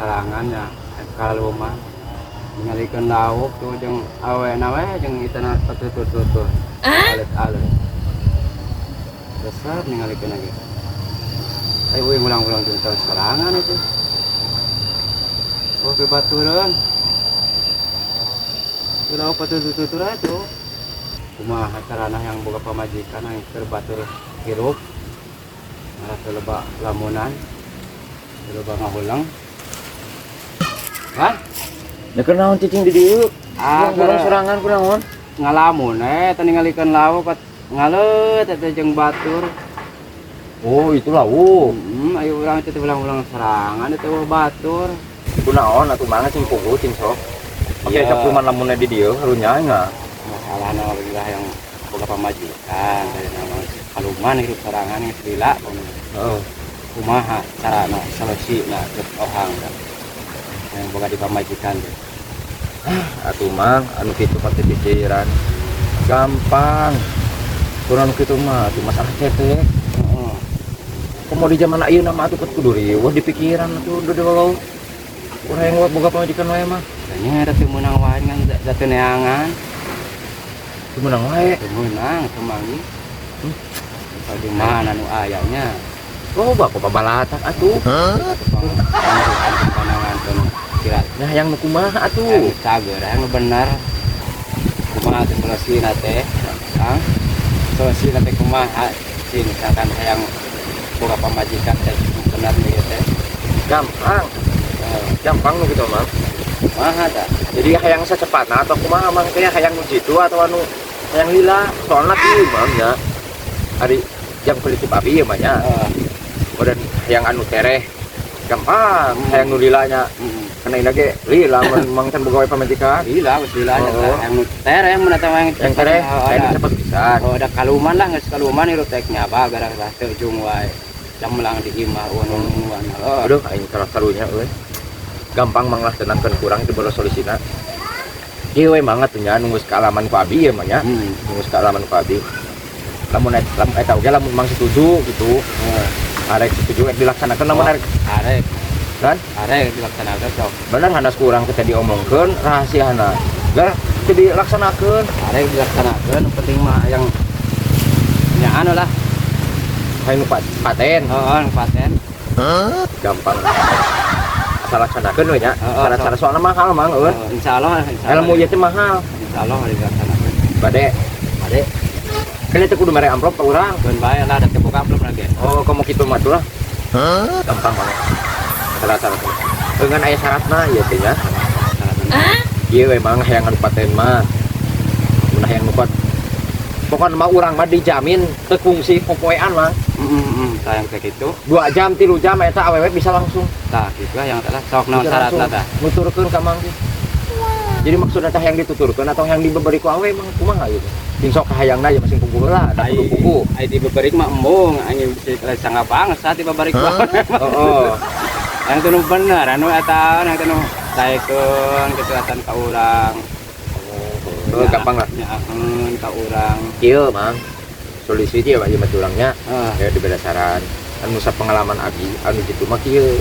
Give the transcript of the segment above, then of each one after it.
Sarangannya kaluman ningalikeun lauk tuh jeung awena we jeung itana tutur-tutur alit-alit resep ningalikeun lagi. Ayo uing ulang-ulang jeung tahun sorangan itu. Oh, bebaturan. Itu lauk patutur-tutur itu. Kumaha carana yang boga pamajikan yang keur batur hirup. Malah teu loba lamunan. Teu loba ngahulang. Hah? Da kunaon cicing di dieu? Ah, Urang sorangan kunaon? Ngalamun eh teu ningalikeun lauk pat ngaleut eta jeung batur. Oh, itu lauk. Ayo urang teh ulang-ulang serangan itu batur. Kunaon atuh mangga cing pugu cing sok. Oke, Iya. sok kuman lamunna di dieu harunya nya. Masalahna lah yang boga pamajikan dari nama kaluman hidup sorangan geus lila. Heeh. Kumaha carana solusina cek ohang dah yang boga di pamajikan teh? Atuh Mang, anu kitu mah teu pikiran. Gampang. Kurang kitu mah atuh masalah cetek. Heeh. Komo di zaman ayeuna mah atuh kudu riweuh di pikiran atuh udah walau. Urang yang boga pamajikan wae mah. Nya eta teu meunang wae ngan da teu neangan. Teu meunang wae. Teu meunang teu manggih. Di mana nu aya nya? Loba kok pabalatak atuh. Pandangan teu kira. Nah, yang nu kumaha atuh? Yang cager, yang bener. Kumaha teh solusina teh, Kang? Solusina teh kumaha sih, misalkan hayang boga pamajikan teh bener nih teh? Gampang. Eh, Gampang nu kitu mah. Kumaha tah? Jadi hayang secepatna atau kumaha Mang teh, hayang nu jitu atau anu hayang lila? Soalna kieu Mang nya. Ari yang prinsip abi ieu mah nya. Kemudian hayang anu tereh gampang, hayang nu lila nya. Karena ini ge lila mun Mang can boga we pamajikan. Lila geus lila nya Oh. tah. Yang nu tereh mun eta mah Yang tereh, oh, hayang ada. Cepet pisan. Oh, ada kaluman lah, geus kaluman hirup teh nyaba gara-gara teu ujung wae. Lamelang di imah uan-uan. Oh. Aduh, aing kalah karunya euy. Gampang Mang lah, tenangkeun kurang itu baru solusina. Kieu we banget tuh nya nunggu kaalaman ku abi ieu mah nya. Nunggu kaalaman ku abi. Lamun lamun eta oge lamun Mang setuju gitu. Arek setuju rek dilaksanakeun lamun Oh. arek Arek, kan? Arek dilaksanakeun sok. Bener hanas ku urang teh diomongkeun rahasiana. Lah teu dilaksanakeun. Arek dilaksanakeun, penting mah yang nya anu lah. Hayang nu paten. Heeh, nu paten. Gampang. Asal laksanakeun we nya. Heeh, Syarat-syarat soalna mahal Mang euy. Oh, insyaallah, insyaallah. Ilmu ieu teh mahal. Insyaallah dilaksanakeun. Bade Bade. Kan itu kudu mere amplop ka urang. Keun bae lah, da teu boga amplop lagi. Oh, kamu kitu mah tuh lah. Gampang banget. Syarat-syarat. Dengan aya syaratna ieu teh nya. Syaratna. Ieu memang hayang anu paten mah. Mun hayang nu pokokna mah urang mah dijamin teu kungsi popoean Mang. Heeh, heeh, sayang teh kitu. 2 jam, 3 jam eta awewe bisa langsung. Tah, kitu lah yang teh lah sok naon Bisa syaratna langsung tah. Nuturkeun ka Mang teh. Jadi maksudnya teh yang dituturkeun atau yang dibeberi ku awe Mang kumaha gitu? Sing sok kahayangna ya masing pugu heula, da kudu pugu. Ai dibeberik mah embung, anjing bisa sangga bangsa dibeberik mah. Heeh. Yang teu nu bener anu eta yang teu nu daekeun kitu atan ka urang. Oh, gampang lah. Nyaakeun ka urang. Kieu Mang. Solusi ieu mah ieu mah tulangnya Heeh. ya di berdasarkan anu pengalaman abi anu kitu mah kieu.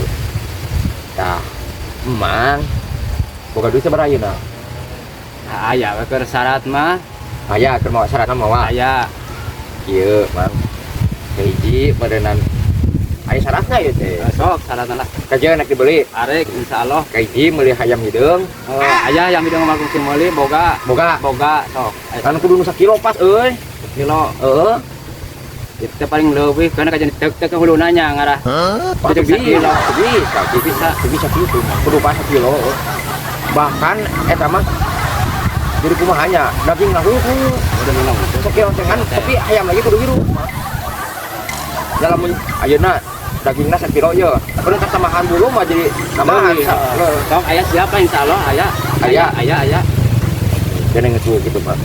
Tah, Emang boga duit sabaraha ayeuna? Nah, aya we keur syarat mah. Aya keur mawa syaratna mawa. Aya. Kieu Mang. Kahiji meureunan aya syaratna ieu teh. Eh, sok syaratna lah. Kajeun nek dibeli. Arek insyaallah. Kahiji meuli hayam hideung. Oh, aya yang hideung mah kungsi meuli boga. Boga. Boga sok. Aya. Kan kudu nu sakilo pas euy. Kilo. Heeh. Itu teh paling leuwih karena kajian tek-tek ke huluna nya ngarah. Bisa sakilo. Bisa, bisa, bisa gitu. Kudu pas sakilo. Bahkan eta mah jadi kumaha nya, daging lah hungkul. Udah menang. Sakilo kan, tapi ayam lagi kudu hirup. Dalam ayeuna dagingna sakilo ye. Kudu kasamahan bulu mah jadi nambahan. Sok aya siapa insyaallah aya. Aya. Aya aya. Jadi ngecu gitu Pak.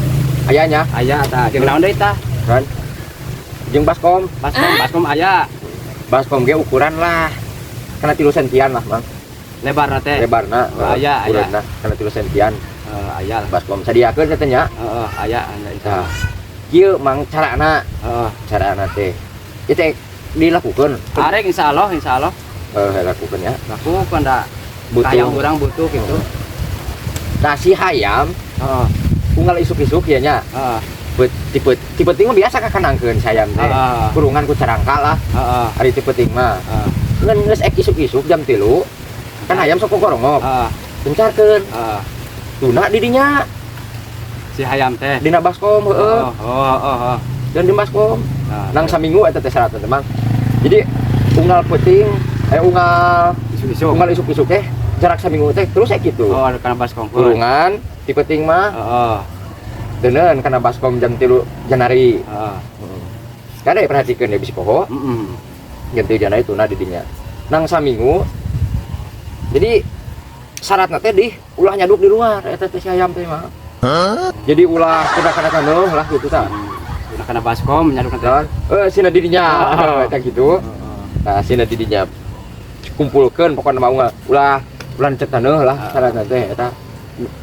Ayanya Aya tah. Jeung naon deui tah? Kan. Jeung baskom, Baskom, baskom aya. Baskom ge ukuran lah. Kana 3 sentian lah, Mang. Lebarna teh. Lebarna, Oh, aya, aya. ukuranna kana 3 sentian. Heeh, aya lah. Baskom sadiakeun teh nya. Heeh, aya aya Tah. insyaallah. Kieu Mang carana, Heeh. Carana teh. Ieu teh dilakukeun. Arek insyaallah, insyaallah. Eh, lakukeun ya. Lakukan da. Butuh. Hayam urang butuh gitu. Nah, si hayam unggal isuk-isuk ya nya. Tipe tipe ting mah biasa kakanangkeun si hayam teh. Kurungan ku carangka lah. Ari ti peuting mah. Ngan geus ek isuk-isuk jam 3 kan hayam sok gorongok. Pencarkeun. Tuna di dinya. Si hayam teh. Dina baskom heueuh. Oh. Dan di baskom. Nah, nang saminggu eta teh syaratna teh, Mang. Jadi unggal peuting unggal isuk-isuk. Unggal isuk-isuk teh jarak saminggu teh terus kayak gitu. Oh, ada kana baskom. Kurungan ti peuting mah deuneun kana baskom jam 3 Januari. Kada perhatikeun ya bisi poho. Jam 3 Januari tuna di dinya. Nang saminggu jadi syaratna teh di ulah nyaduk di luar eta teh si hayam teh mah. Jadi ulah kuda kana taneuh lah gitu tah. Udah kana baskom nyaduk teh. Dan sina di dinya eta gitu. Nah, sina di dinya kumpulkeun pokokna mah ulah ulah cek taneuh lah syaratna teh eta.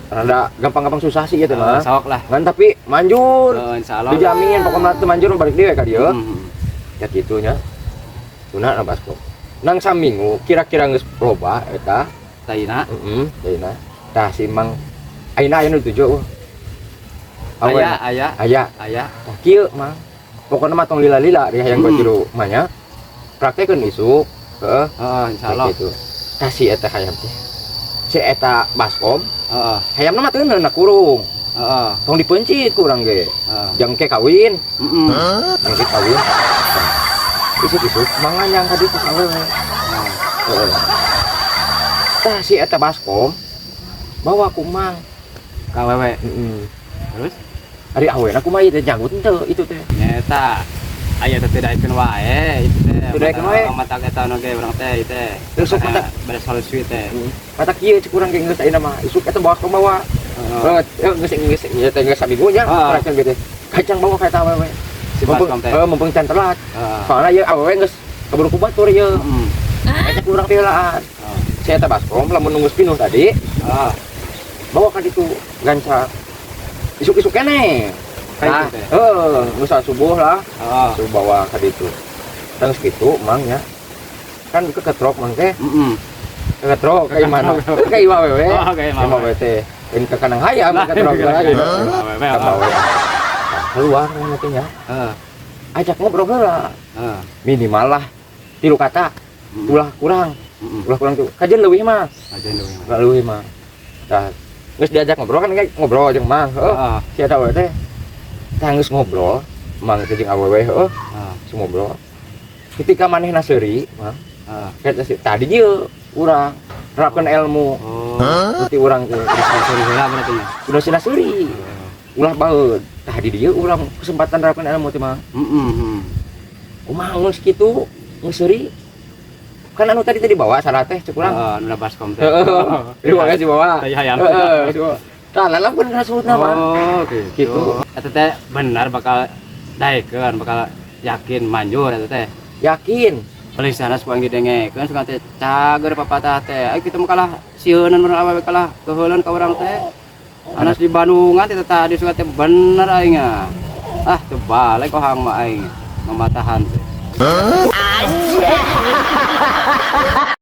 Rada gampang-gampang susah sih ieu teh mah. Sok lah. Ngan tapi manjur. Insyaallah. Dijamin pokokna teu manjur balik deui ka dieu. Ya kitu nya. Tuna na baskom. Nang saminggu kira-kira geus loba eta. Taina. Heeh, taina. Tah si Mang ayeuna aya nu dituju. Awe. Aya, aya. Aya. Aya. Tah kieu Mang. Pokokna mah tong lila-lila di hayang tilu mah nya. Praktekeun isuk, heeh. Heeh, insyaallah. Gitu. Tah si eta hayam teh. Si eta baskom, hayamna mah teu na kurung. Tong dipeuncit ku urang ge. Jang ke kawin, jang ke kawin. Tah, isuk-isuk manganyang ka ditu awewe. Heeh. Tah si eta baskom bawa ku Mang. Ka awewe. Heeh. Terus Ari awena kumaha ieu teh janggut henteu itu teh? Nyeta aya teh daekeun wae itu teh. Teu daekeun wae. Mata eta nu ge urang teh ieu teh. Terus sok mata beres solusi teh. Mata kieu cek urang ge geus ayeuna mah isuk eta baskom bawa. Heeh. Heeh, geus geus ieu teh geus saminggu nya, perhatian gitu. Kacang bawa ka eta awewe. Si Mumpung baskom teh. Heeh, mumpung can telat. Soalnya ieu awewe geus keburu ku batur ieu. Eta ku urang teh heulaan. Si eta baskom lamun nunggu pinuh tadi, bawa ka ditu gancang. Isuk-isuk keneh. Kayak Nah, gitu teh. heeh, geus subuh lah. Subuh bawa ka ditu. Terus kitu Mang nya. Kan keketrok Mang teh. Keketrok ka imah. Ka imah wewe. Oh, ka imah Imah wewe. we teh. Lain ke kandang hayam keketrok lagi. Awewe. Ka awewe. Nah, keluar nanti nya. Ajak ngobrol heula. Minimal lah tilu kata. Ulah kurang. Ulah kurang tuh. Kajian leuwih mah. Kajian leuwih mah. Ulah leuwih mah. Tah, geus diajak ngobrol kan kayak ngobrol jeung Mang. Heeh. Si eta awewe teh. Tah geus ngobrol, Mang teh jeung awewe heuh. Geus ngobrol. Ketika manehna seuri, Mang. Kayak tadi ieu urang nerapkeun ilmu. Oh. Berarti urang teh Seuri heula berarti nya. Udah sina seuri. Ulah baeud. Tah di dieu urang kesempatan nerapkeun ilmu teh, Mang. Kumaha geus kitu, geus seuri. Kan anu tadi teh dibawa syarat teh cek urang. Heeh, nu baskom teh. Heeh. Dibawa dibawa. Tai hayam. Heeh, dibawa. Tah lalapkeun kasebutna mah. Oh, gitu. Gitu. Eta teh benar bakal daekeun, bakal yakin manjur eta teh. Yakin. Paling sana suka didengekeun suka teh cager papatah teh. Ai kitu mah kalah sieunan mun awewe kalah keuheuleun ka urang teh. Anas di Bandungan teh tadi suka teh bener aing ah. Ah, teu balik kok hang mah aing. Mamatahan teh.